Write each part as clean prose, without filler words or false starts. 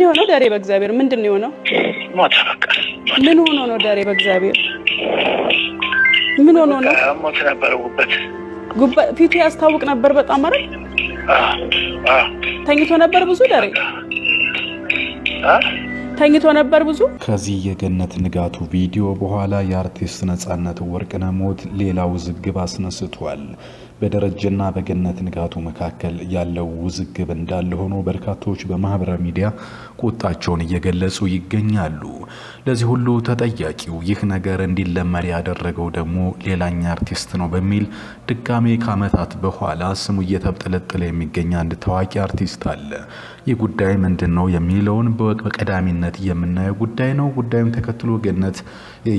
የሆነው ደሬ በእግዚአብሔር ምንድን ነው የሆነው? ሞተ በቃ። ምን ሆኖ ነው ደሬ በእግዚአብሔር ምን ሆኖ ነው? ሞት ነበረ፣ ጉበት። ፊቱ ያስታውቅ ነበር በጣም አይደል? ተኝቶ ነበር ብዙ ደሬ፣ ተኝቶ ነበር ብዙ። ከዚህ የገነት ንጋቱ ቪዲዮ በኋላ የአርቲስት ነጻነት ወርቅነህ ሞት ሌላ ውዝግብ አስነስቷል። በደረጀና በገነት ንጋቱ መካከል ያለው ውዝግብ እንዳለ ሆኖ በርካቶች በማህበራዊ ሚዲያ ቁጣቸውን እየገለጹ ይገኛሉ። ለዚህ ሁሉ ተጠያቂው፣ ይህ ነገር እንዲለመድ ያደረገው ደግሞ ሌላኛ አርቲስት ነው በሚል ድጋሜ ከዓመታት በኋላ ስሙ እየተብጠለጠለ የሚገኝ አንድ ታዋቂ አርቲስት አለ። ይህ ጉዳይ ምንድን ነው የሚለውን በቀዳሚነት የምናየው ጉዳይ ነው። ጉዳዩን ተከትሎ ገነት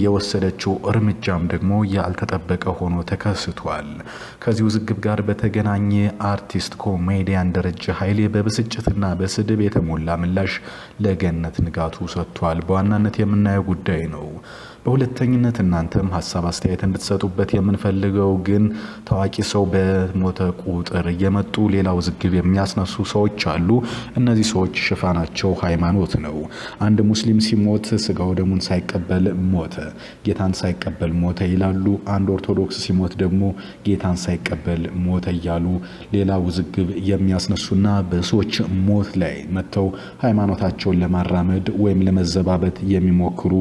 የወሰደችው እርምጃም ደግሞ ያልተጠበቀ ሆኖ ተከስቷል። ከዚህ ውዝግብ ጋር በተገናኘ አርቲስት ኮሜዲያን ደረጀ ኃይሌ በብስጭትና በስድብ የተሞላ ምላሽ ለገነት ንጋቱ ሰጥቷል። በዋናነት የምናየው ጉዳይ ነው። በሁለተኝነት እናንተም ሀሳብ አስተያየት እንድትሰጡበት የምንፈልገው ግን ታዋቂ ሰው በሞተ ቁጥር እየመጡ ሌላ ውዝግብ የሚያስነሱ ሰዎች አሉ። እነዚህ ሰዎች ሽፋናቸው ሃይማኖት ነው። አንድ ሙስሊም ሲሞት ስጋው ደሙን ሳይቀበል ሞተ፣ ጌታን ሳይቀበል ሞተ ይላሉ። አንድ ኦርቶዶክስ ሲሞት ደግሞ ጌታን ሳይቀበል ሞተ እያሉ ሌላ ውዝግብ የሚያስነሱና በሰዎች ሞት ላይ መጥተው ሃይማኖታቸውን ለማራመድ ወይም ለመዘባበት የሚሞክሩ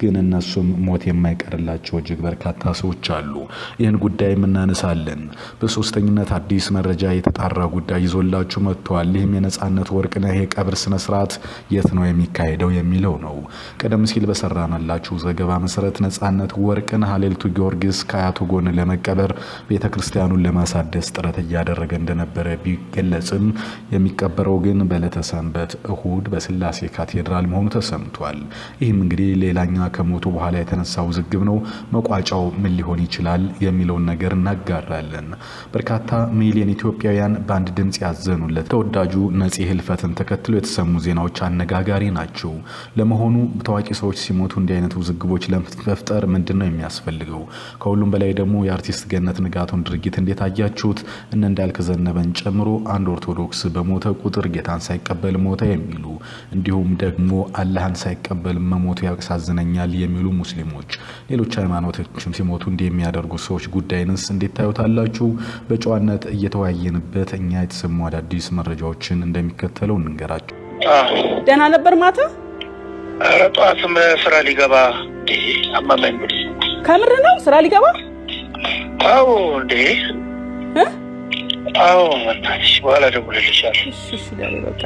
ግን እነሱም ሞት የማይቀርላቸው እጅግ በርካታ ሰዎች አሉ። ይህን ጉዳይ እናነሳለን። በሶስተኝነት አዲስ መረጃ የተጣራ ጉዳይ ይዞላችሁ መጥተዋል። ይህም የነጻነት ወርቅነህ የቀብር ስነስርዓት የት ነው የሚካሄደው የሚለው ነው። ቀደም ሲል በሰራንላችሁ ዘገባ መሰረት ነጻነት ወርቅነህ ሀሌልቱ ጊዮርጊስ ከአያቱ ጎን ለመቀበር ቤተ ክርስቲያኑን ለማሳደስ ጥረት እያደረገ እንደነበረ ቢገለጽም የሚቀበረው ግን በዕለተ ሰንበት እሁድ በስላሴ ካቴድራል መሆኑ ተሰምቷል። ይህም እንግዲህ ሌላኛ ከሞቱ በኋላ የተነሳ ውዝግብ ነው። መቋጫው ምን ሊሆን ይችላል የሚለውን ነገር እናጋራለን። በርካታ ሚሊዮን ኢትዮጵያውያን በአንድ ድምፅ ያዘኑለት ተወዳጁ ነፂ ህልፈትን ተከትሎ የተሰሙ ዜናዎች አነጋጋሪ ናቸው። ለመሆኑ ታዋቂ ሰዎች ሲሞቱ እንዲህ አይነት ውዝግቦች ለመፍጠር ምንድን ነው የሚያስፈልገው? ከሁሉም በላይ ደግሞ የአርቲስት ገነት ንጋቱን ድርጊት እንዴት አያችሁት? እነ እንዳልክ ዘነበን ጨምሮ አንድ ኦርቶዶክስ በሞተ ቁጥር ጌታን ሳይቀበል ሞተ የሚሉ፣ እንዲሁም ደግሞ አላህን ሳይቀበል መሞቱ ያሳዝነኛል የሚሉ ሙስሊሞች፣ ሌሎች ሃይማኖቶችም ሲሞቱ እንዲህ የሚያደርጉ ሰዎች ጉዳይንስ እንዴት ታዩታላችሁ? በጨዋነት እየተወያየንበት እኛ የተሰሙ አዳዲስ መረጃዎችን እንደሚከተለው እንንገራችሁ። ደህና ነበር ማታ? ኧረ ጠዋትም ስራ ሊገባ አመመኝ። ከምር ነው ስራ ሊገባ? አዎ እንዴ፣ አዎ በእናትሽ በኋላ እደውልልሻለሁ። እሺ ደሬ በቃ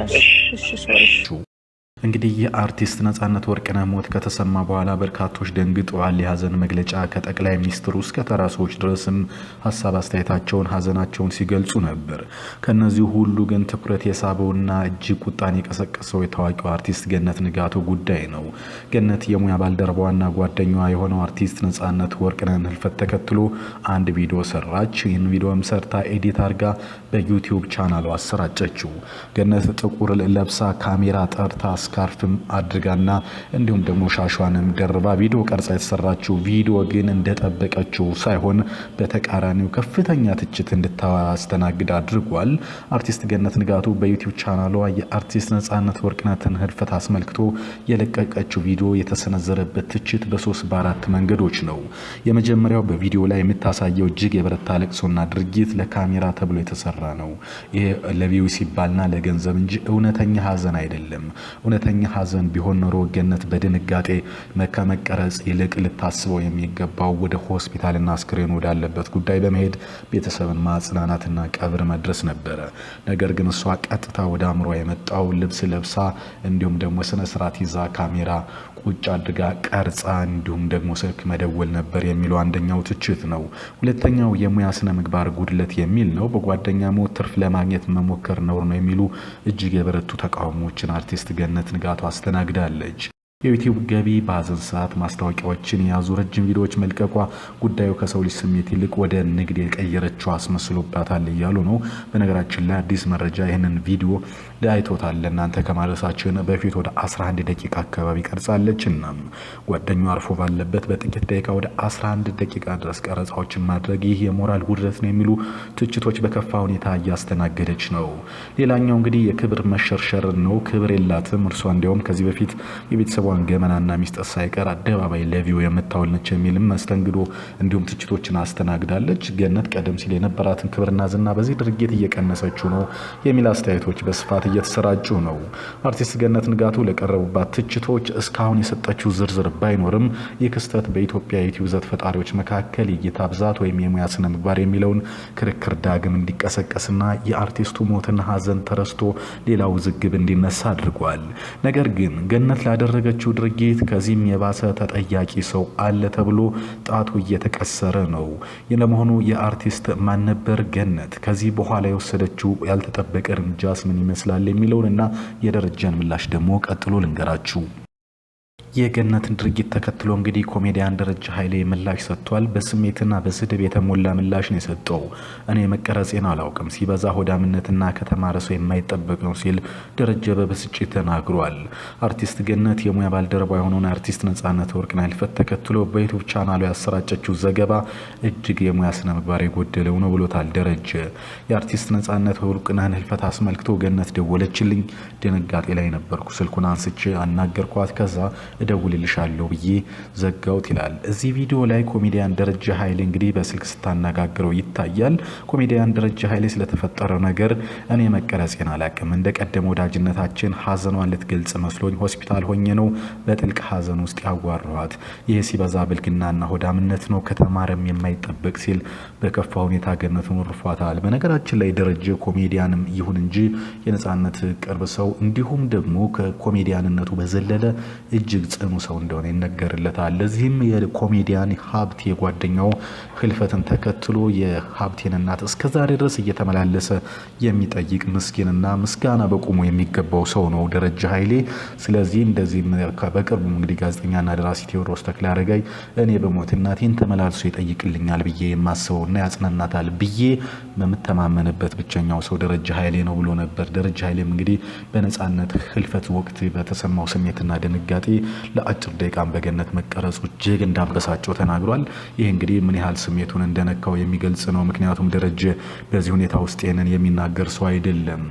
እሺ sorry። እንግዲህ የአርቲስት ነጻነት ወርቅነህ ሞት ከተሰማ በኋላ በርካቶች ደንግጠዋል። የሀዘን መግለጫ ከጠቅላይ ሚኒስትሩ እስከ ተራ ሰዎች ድረስም ሀሳብ አስተያየታቸውን፣ ሀዘናቸውን ሲገልጹ ነበር። ከነዚህ ሁሉ ግን ትኩረት የሳበውና እጅግ ቁጣን የቀሰቀሰው የታዋቂው አርቲስት ገነት ንጋቱ ጉዳይ ነው። ገነት የሙያ ባልደረባዋና ጓደኛዋ የሆነው አርቲስት ነጻነት ወርቅነህን ህልፈት ተከትሎ አንድ ቪዲዮ ሰራች። ይህን ቪዲዮም ሰርታ edit አድርጋ በዩቲዩብ ቻናሏ አሰራጨችው። ገነት ጥቁር ለብሳ፣ ካሜራ ጠርታ፣ scarf ም አድርጋና እንዲሁም ደግሞ ሻሿንም ደርባ ቪዲዮ ቀርጻ የተሰራችው ቪዲዮ ግን እንደጠበቀችው ሳይሆን በተቃራኒው ከፍተኛ ትችት እንድታስተናግድ አድርጓል። አርቲስት ገነት ንጋቱ በዩቲዩብ ቻናሏ የአርቲስት ነጻነት ወርቅነህን ህልፈት አስመልክቶ የለቀቀችው ቪዲዮ የተሰነዘረበት ትችት በሶስት በአራት መንገዶች ነው። የመጀመሪያው በቪዲዮ ላይ የምታሳየው እጅግ የበረታ ለቅሶና ድርጊት ለካሜራ ተብሎ የተሰራ ነው። ይሄ ለ view ሲባልና ለገንዘብ እንጂ እውነተኛ ሀዘን አይደለም። እውነተኛ ሀዘን ቢሆን ኖሮ ገነት በድንጋጤ ከመቀረጽ ይልቅ ልታስበው የሚገባው ወደ ሆስፒታልና አስክሬን ወዳለበት ጉዳይ በመሄድ ቤተሰብን ማጽናናትና ቀብር መድረስ ነበረ። ነገር ግን እሷ ቀጥታ ወደ አእምሯ የመጣው ልብስ ለብሳ እንዲሁም ደግሞ ስነ ስርዓት ይዛ ካሜራ ቁጭ አድርጋ ቀርጻ እንዲሁም ደግሞ ስልክ መደወል ነበር የሚለው አንደኛው ትችት ነው። ሁለተኛው የሙያ ስነ ምግባር ጉድለት የሚል ነው። በጓደኛ ሞት ትርፍ ለማግኘት መሞከር ነውር ነው የሚሉ እጅግ የበረቱ ተቃውሞዎችን አርቲስት ገነት ንጋቱ አስተናግዳለች። የዩቲዩብ ገቢ በሀዘን ሰዓት ማስታወቂያዎችን የያዙ ረጅም ቪዲዮዎች መልቀቋ ጉዳዩ ከሰው ልጅ ስሜት ይልቅ ወደ ንግድ የቀየረችው አስመስሎባታል እያሉ ነው። በነገራችን ላይ አዲስ መረጃ ይህንን ቪዲዮ አይቶታል ለእናንተ ከማድረሳችን በፊት ወደ 11 ደቂቃ አካባቢ ቀርጻለች። እናም ጓደኛው አርፎ ባለበት በጥቂት ደቂቃ ወደ 11 ደቂቃ ድረስ ቀረጻዎችን ማድረግ ይህ የሞራል ውድረት ነው የሚሉ ትችቶች በከፋ ሁኔታ እያስተናገደች ነው። ሌላኛው እንግዲህ የክብር መሸርሸር ነው። ክብር የላትም እርሷ። እንዲያውም ከዚህ በፊት የቤተሰቧን ገመናና ሚስጥር ሳይቀር አደባባይ ለ view የምታውል ነች የሚልም መስተንግዶ እንዲሁም ትችቶችን አስተናግዳለች። ገነት ቀደም ሲል የነበራትን ክብርና ዝና በዚህ ድርጊት እየቀነሰችው ነው የሚል አስተያየቶች በስፋት እየተሰራጩ ነው። አርቲስት ገነት ንጋቱ ለቀረቡባት ትችቶች እስካሁን የሰጠችው ዝርዝር ባይኖርም ይህ ክስተት በኢትዮጵያ የዩቲዩብ ይዘት ፈጣሪዎች መካከል የእይታ ብዛት ወይም የሙያ ስነ ምግባር የሚለውን ክርክር ዳግም እንዲቀሰቀስና የአርቲስቱ ሞትና ሀዘን ተረስቶ ሌላ ውዝግብ እንዲነሳ አድርጓል። ነገር ግን ገነት ላደረገችው ድርጊት ከዚህም የባሰ ተጠያቂ ሰው አለ ተብሎ ጣቱ እየተቀሰረ ነው። ለመሆኑ የአርቲስት ማን ነበር ገነት? ከዚህ በኋላ የወሰደችው ያልተጠበቀ እርምጃስ ምን ይመስላል የሚለውን እና የደረጀን ምላሽ ደግሞ ቀጥሎ ልንገራችሁ። የገነትን ድርጊት ተከትሎ እንግዲህ ኮሜዲያን ደረጀ ኃይሌ ምላሽ ሰጥቷል። በስሜትና በስድብ የተሞላ ምላሽ ነው የሰጠው። እኔ መቀረጼን አላውቅም፣ ሲበዛ ሆዳምነትና ከተማረ ሰው የማይጠበቅ ነው ሲል ደረጀ በብስጭት ተናግሯል። አርቲስት ገነት የሙያ ባልደረባ የሆነውን አርቲስት ነጻነት ወርቅነህ ህልፈት ተከትሎ በዩቱብ ቻናሉ ያሰራጨችው ዘገባ እጅግ የሙያ ስነ ምግባር የጎደለው ነው ብሎታል ደረጀ። የአርቲስት ነጻነት ወርቅነህን ህልፈት አስመልክቶ ገነት ደወለችልኝ፣ ድንጋጤ ላይ ነበርኩ። ስልኩን አንስቼ አናገርኳት። ከዛ እደውልልሻለሁ ብዬ ዘጋውት ይላል። እዚህ ቪዲዮ ላይ ኮሜዲያን ደረጀ ኃይሌ እንግዲህ በስልክ ስታነጋግረው ይታያል። ኮሜዲያን ደረጀ ኃይሌ ስለተፈጠረው ነገር እኔ መቀረጼን አላቅም፣ እንደ ቀደመ ወዳጅነታችን ሀዘኗን ልትገልጽ መስሎኝ ሆስፒታል ሆኜ ነው በጥልቅ ሀዘን ውስጥ ያዋራኋት። ይህ ሲበዛ ብልግናና ሆዳምነት ነው፣ ከተማረም የማይጠበቅ ሲል በከፋ ሁኔታ ገነትን ወርፏታል። በነገራችን ላይ ደረጀ ኮሜዲያንም ይሁን እንጂ የነጻነት ቅርብ ሰው እንዲሁም ደግሞ ከኮሜዲያንነቱ በዘለለ እጅግ ጽኑ ሰው እንደሆነ ይነገርለታል። ለዚህም የኮሜዲያን ሀብቴ ጓደኛው ህልፈትን ተከትሎ የሀብቴን እናት እስከዛሬ ድረስ እየተመላለሰ የሚጠይቅ ምስኪንና ምስጋና በቁሙ የሚገባው ሰው ነው ደረጀ ኃይሌ። ስለዚህ እንደዚህ በቅርቡ እንግዲህ ጋዜጠኛና ደራሲ ቴዎድሮስ ተክለአረጋይ እኔ በሞት እናቴን ተመላልሶ ይጠይቅልኛል ብዬ የማስበውና ያጽናናታል ብዬ በምተማመንበት ብቸኛው ሰው ደረጀ ኃይሌ ነው ብሎ ነበር። ደረጀ ኃይሌም እንግዲህ በነጻነት ህልፈት ወቅት በተሰማው ስሜትና ድንጋጤ ለአጭር ደቂቃን በገነት መቀረጹ እጅግ እንዳበሳጨው ተናግሯል። ይህ እንግዲህ ምን ያህል ስሜቱን እንደነካው የሚገልጽ ነው። ምክንያቱም ደረጀ በዚህ ሁኔታ ውስጥ ይህንን የሚናገር ሰው አይደለም።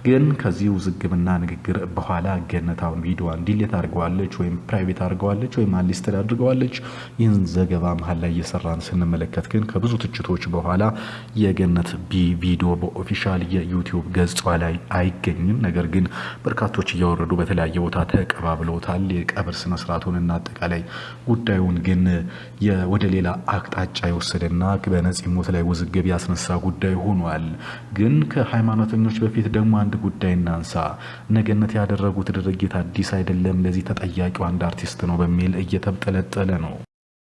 ግን ከዚህ ውዝግብና ንግግር በኋላ ገነት አሁን ቪዲዮዋን delete አድርገዋለች ወይም private አድርገዋለች ወይም unlisted አድርገዋለች። ይህን ዘገባ መሀል ላይ እየሰራን ስንመለከት ግን ከብዙ ትችቶች በኋላ የገነት ቪዲዮ በ official የዩቲዩብ ገጿ ላይ አይገኝም። ነገር ግን በርካቶች እያወረዱ በተለያየ ቦታ ተቀባብለውታል። የቀብር ስነስርዓቱንና አጠቃላይ ጉዳዩን ግን ወደ ሌላ አቅጣጫ የወሰደና በነፂ ሞት ላይ ውዝግብ ያስነሳ ጉዳይ ሆኗል። ግን ከሃይማኖተኞች በፊት ደግሞ አንድ ጉዳይ እናንሳ። ነገነት ያደረጉት ድርጊት አዲስ አይደለም፣ ለዚህ ተጠያቂው አንድ አርቲስት ነው በሚል እየተብጠለጠለ ነው።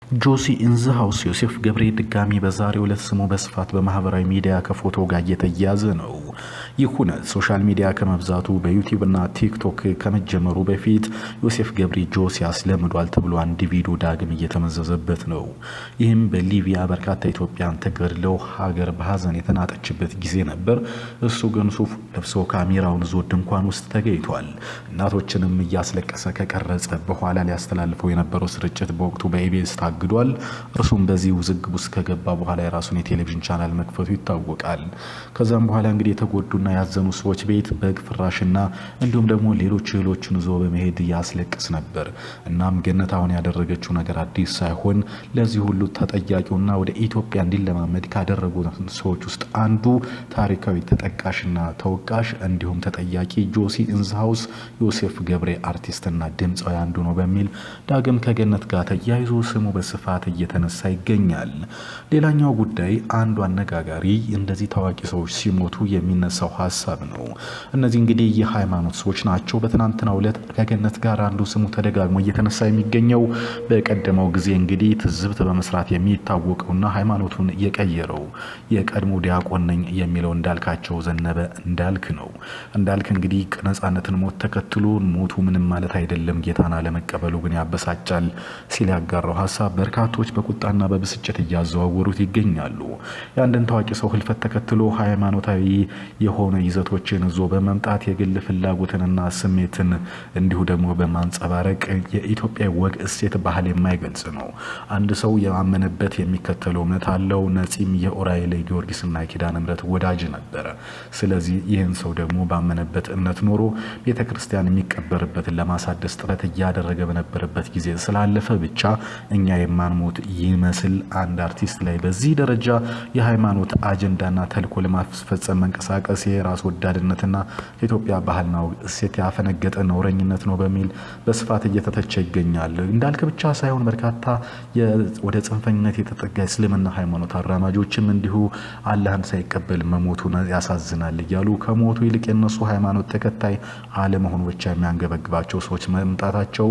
ጆሲ in the house ዮሴፍ ገብሬ ድጋሚ በዛሬው ዕለት ስሙ በስፋት በማህበራዊ ሚዲያ ከፎቶ ጋር እየተያዘ ነው። ይህ ሁነት social media ከመብዛቱ በዩቲዩብ እና ቲክቶክ ከመጀመሩ በፊት ዮሴፍ ገብሬ ጆሲ አስለምዷል ተብሎ አንድ ቪዲዮ ዳግም እየተመዘዘበት ነው። ይህም በሊቢያ በርካታ ኢትዮጵያን ተገድለው ሀገር በሀዘን የተናጠችበት ጊዜ ነበር። እሱ ግን ሱፍ ለብሶ ካሜራውን ይዞ ድንኳን ውስጥ ተገኝቷል። እናቶችንም እያስለቀሰ ከቀረጸ በኋላ ሊያስተላልፈው የነበረው ስርጭት በወቅቱ በኢቢኤስ ታግዷል። እርሱም በዚህ ውዝግብ ውስጥ ከገባ በኋላ የራሱን የቴሌቪዥን ቻናል መክፈቱ ይታወቃል። ከዛም በኋላ እንግዲህ የተጎዱና ያዘኑ ሰዎች ቤት በግ ፍራሽና እንዲሁም ደግሞ ሌሎች እህሎችን ይዞ በመሄድ ያስለቅስ ነበር። እናም ገነት አሁን ያደረገችው ነገር አዲስ ሳይሆን ለዚህ ሁሉ ተጠያቂውና ወደ ኢትዮጵያ እንዲለማመድ ካደረጉ ሰዎች ውስጥ አንዱ ታሪካዊ ተጠቃሽና ተወቃሽ እንዲሁም ተጠያቂ ጆሲ in the house ዮሴፍ ገብሬ አርቲስትና ድምፃዊ አንዱ ነው በሚል ዳግም ከገነት ጋር ተያይዞ ስሙ በስፋት እየተነሳ ይገኛል። ሌላኛው ጉዳይ አንዱ አነጋጋሪ እንደዚህ ታዋቂ ሰዎች ሲሞቱ የሚነሳው ሀሳብ ነው። እነዚህ እንግዲህ የሃይማኖት ሰዎች ናቸው። በትናንትናው ዕለት ከገነት ጋር አንዱ ስሙ ተደጋግሞ እየተነሳ የሚገኘው በቀደመው ጊዜ እንግዲህ ትዝብት በመስራት የሚታወቀውና ሃይማኖቱን የቀየረው የቀድሞ ዲያቆን ነኝ የሚለው እንዳልካቸው ዘነበ እንዳልክ ነው። እንዳልክ እንግዲህ ነጻነትን ሞት ተከትሎ ሞቱ ምንም ማለት አይደለም፣ ጌታን አለመቀበሉ ግን ያበሳጫል ሲል ያጋራው ሀሳብ በርካቶች በቁጣና በብስጭት እያዘዋወሩት ይገኛሉ። የአንድን ታዋቂ ሰው ህልፈት ተከትሎ ሃይማኖታዊ የሆነ ይዘቶችን ይዞ በመምጣት የግል ፍላጎትንና ስሜትን እንዲሁ ደግሞ በማንጸባረቅ የኢትዮጵያ ወግ፣ እሴት፣ ባህል የማይገልጽ ነው። አንድ ሰው የማመነበት የሚከተለው እምነት አለው። ነጺም የኡራኤል ጊዮርጊስና የኪዳነ ምሕረት ወዳጅ ነበረ። ስለዚህ ይህን ሰው ደግሞ ባመነበት እምነት ኖሮ ቤተ ክርስቲያን የሚቀበርበትን ለማሳደስ ጥረት እያደረገ በነበረበት ጊዜ ስላለፈ ብቻ እኛ የማንሞት ይመስል አንድ አርቲስት ላይ በዚህ ደረጃ የሃይማኖት አጀንዳና ተልኮ ለማስፈጸም መንቀሳቀስ የራስ ወዳድነትና ከኢትዮጵያ ባህልና እሴት ያፈነገጠ ነውረኝነት ነው በሚል በስፋት እየተተቸ ይገኛል። እንዳልክ ብቻ ሳይሆን በርካታ ወደ ጽንፈኝነት የተጠጋ እስልምና ሃይማኖት አራማጆችም እንዲሁ አላህን ሳይቀበል መሞቱ ያሳዝናል እያሉ ከሞቱ ይልቅ የነሱ ሃይማኖት ተከታይ አለመሆኑ ብቻ የሚያንገበግባቸው ሰዎች መምጣታቸው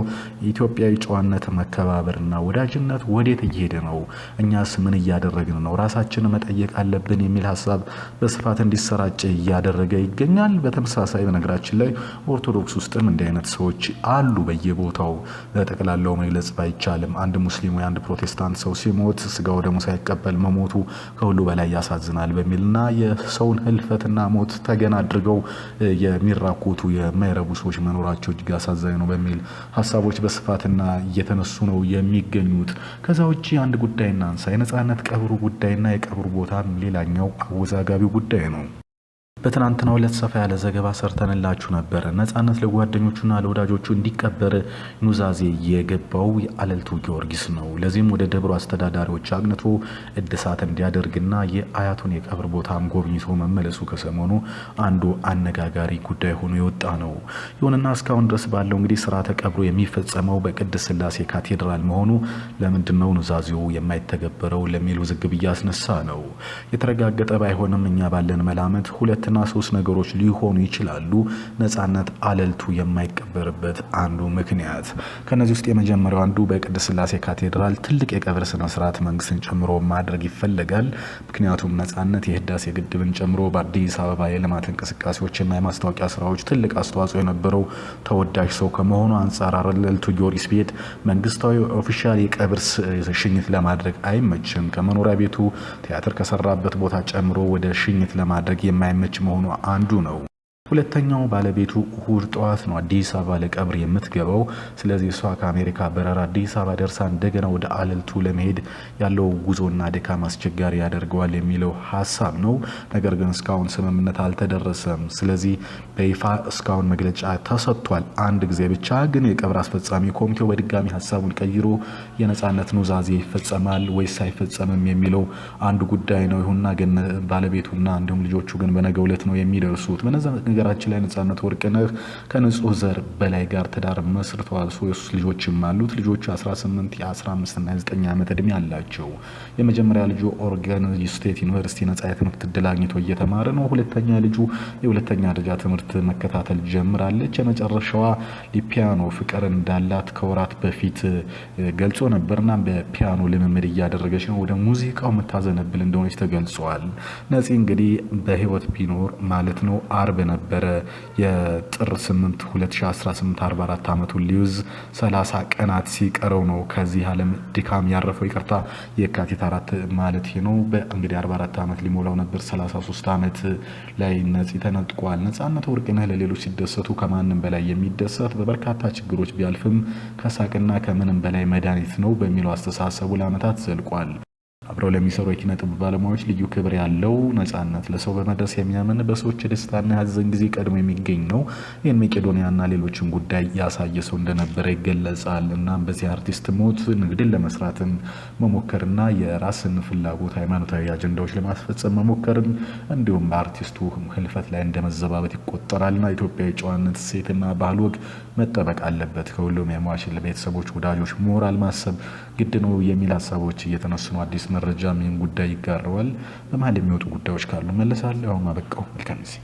ኢትዮጵያዊ ጨዋነት፣ መከባበርና ወዳጅነት ወዴት እየሄደ ነው? እኛስ ምን እያደረግን ነው? ራሳችንን መጠየቅ አለብን የሚል ሀሳብ በስፋት እንዲሰራጭ እያደረገ ይገኛል። በተመሳሳይ በነገራችን ላይ ኦርቶዶክስ ውስጥም እንዲህ አይነት ሰዎች አሉ በየቦታው። በጠቅላላው መግለጽ ባይቻልም አንድ ሙስሊም ወይ አንድ ፕሮቴስታንት ሰው ሲሞት ስጋው ደግሞ ሳይቀበል መሞቱ ከሁሉ በላይ ያሳዝናል በሚልና የሰውን ህልፈትና ሞት ተገን አድርገው የሚራኮቱ የማይረቡ ሰዎች መኖራቸው እጅግ አሳዛኝ ነው በሚል ሀሳቦች በስፋትና እየተነሱ ነው የሚገኙት። ከዛ ውጭ አንድ ጉዳይ እናንሳ። የነጻነት ቀብሩ ጉዳይና የቀብሩ ቦታም ሌላኛው አወዛጋቢው ጉዳይ ነው። በትናንትናው ዕለት ሰፋ ያለ ዘገባ ሰርተንላችሁ ነበረ። ነጻነት ለጓደኞቹና ለወዳጆቹ እንዲቀበር ኑዛዜ የገባው የአለልቱ ጊዮርጊስ ነው። ለዚህም ወደ ደብሩ አስተዳዳሪዎች አግኝቶ እድሳት እንዲያደርግና የአያቱን የቀብር ቦታም ጎብኝቶ መመለሱ ከሰሞኑ አንዱ አነጋጋሪ ጉዳይ ሆኖ የወጣ ነው። ይሁንና እስካሁን ድረስ ባለው እንግዲህ ስርዓተ ቀብሩ የሚፈጸመው በቅድስት ሥላሴ ካቴድራል መሆኑ ለምንድን ነው ኑዛዜው የማይተገበረው ለሚል ውዝግብ እያስነሳ ነው። የተረጋገጠ ባይሆንም እኛ ባለን መላምት ሁለትና ሶስት ነገሮች ሊሆኑ ይችላሉ። ነጻነት አለልቱ የማይቀበርበት አንዱ ምክንያት ከነዚህ ውስጥ የመጀመሪያው አንዱ በቅድስት ሥላሴ ካቴድራል ትልቅ የቀብር ስነ ስርዓት መንግስትን ጨምሮ ማድረግ ይፈለጋል። ምክንያቱም ነጻነት የህዳሴ ግድብን ጨምሮ በአዲስ አበባ የልማት እንቅስቃሴዎችና የማስታወቂያ ስራዎች ትልቅ አስተዋጽኦ የነበረው ተወዳጅ ሰው ከመሆኑ አንጻር አለልቱ ጊዮርጊስ ቢሄድ መንግስታዊ official የቀብር ሽኝት ለማድረግ አይመችም። ከመኖሪያ ቤቱ ቲያትር ከሰራበት ቦታ ጨምሮ ወደ ሽኝት ለማድረግ የማይመች መሆኑ አንዱ ነው። ሁለተኛው ባለቤቱ እሁድ ጠዋት ነው አዲስ አበባ ለቀብር የምትገባው። ስለዚህ እሷ ከአሜሪካ በረራ አዲስ አበባ ደርሳ እንደገና ወደ አለልቱ ለመሄድ ያለው ጉዞና ድካም አስቸጋሪ ያደርገዋል የሚለው ሀሳብ ነው። ነገር ግን እስካሁን ስምምነት አልተደረሰም። ስለዚህ በይፋ እስካሁን መግለጫ ተሰጥቷል አንድ ጊዜ ብቻ። ግን የቀብር አስፈጻሚ ኮሚቴው በድጋሚ ሀሳቡን ቀይሮ የነጻነት ኑዛዜ ይፈጸማል ወይስ አይፈጸምም የሚለው አንዱ ጉዳይ ነው። ይሁንና ግን ባለቤቱና እንዲሁም ልጆቹ ግን በነገው ዕለት ነው የሚደርሱት። በነገራችን ላይ ነጻነት ወርቅነህ ከንጹህ ዘር በላይ ጋር ትዳር መስርተዋል። ሶስት ልጆችም አሉት። ልጆቹ 18፣ የ15 እና 9 ዓመት ዕድሜ አላቸው። የመጀመሪያ ልጁ ኦሬገን ስቴት ዩኒቨርሲቲ ነጻ የትምህርት እድል አግኝቶ እየተማረ ነው። ሁለተኛ ልጁ የሁለተኛ ደረጃ ትምህርት መከታተል ጀምራለች። የመጨረሻዋ ሊፒያኖ ፍቅር እንዳላት ከወራት በፊት ገልጾ ነበርና በፒያኖ ልምምድ እያደረገች ነው። ወደ ሙዚቃው የምታዘነብል እንደሆነች ተገልጿል። ነፂ እንግዲህ በህይወት ቢኖር ማለት ነው አርብ ነበረ የጥር 8 2018 44 ዓመቱን ሊይዝ 30 ቀናት ሲቀረው ነው ከዚህ ዓለም ድካም ያረፈው። ይቅርታ የካቲት 4 ማለት ነው። እንግዲህ 44 ዓመት ሊሞላው ነበር። 33 ዓመት ላይ ነፂ ተነጥቋል። ነጻነት ወርቅነህ ለሌሎች ሲደሰቱ ከማንም በላይ የሚደሰት በበርካታ ችግሮች ቢያልፍም ከሳቅና ከምንም በላይ መድኃኒት ነው በሚለው አስተሳሰቡ ለዓመታት ዘልቋል። አብረው ለሚሰሩ የኪነ ጥበብ ባለሙያዎች ልዩ ክብር ያለው ነጻነት ለሰው በመድረስ የሚያምን በሰዎች የደስታና የሀዘን ጊዜ ቀድሞ የሚገኝ ነው። ይህን መቄዶንያና ሌሎችን ጉዳይ ያሳየ ሰው እንደነበረ ይገለጻል። እናም በዚህ አርቲስት ሞት ንግድን ለመስራትን መሞከርና የራስን ፍላጎት ሃይማኖታዊ አጀንዳዎች ለማስፈጸም መሞከርን እንዲሁም በአርቲስቱ ህልፈት ላይ እንደመዘባበት ይቆጠራልና ኢትዮጵያዊ ጨዋነት፣ ሴትና ባህል ወግ መጠበቅ አለበት። ከሁሉም የሟች ቤተሰቦች፣ ወዳጆች ሞራል ማሰብ ግድ ነው የሚል ሀሳቦች እየተነሱ ነው። አዲስ መረጃም ይህን ጉዳይ ይጋረዋል። በመሀል የሚወጡ ጉዳዮች ካሉ መለሳለሁ። አሁን አበቃው። መልካም ጊዜ።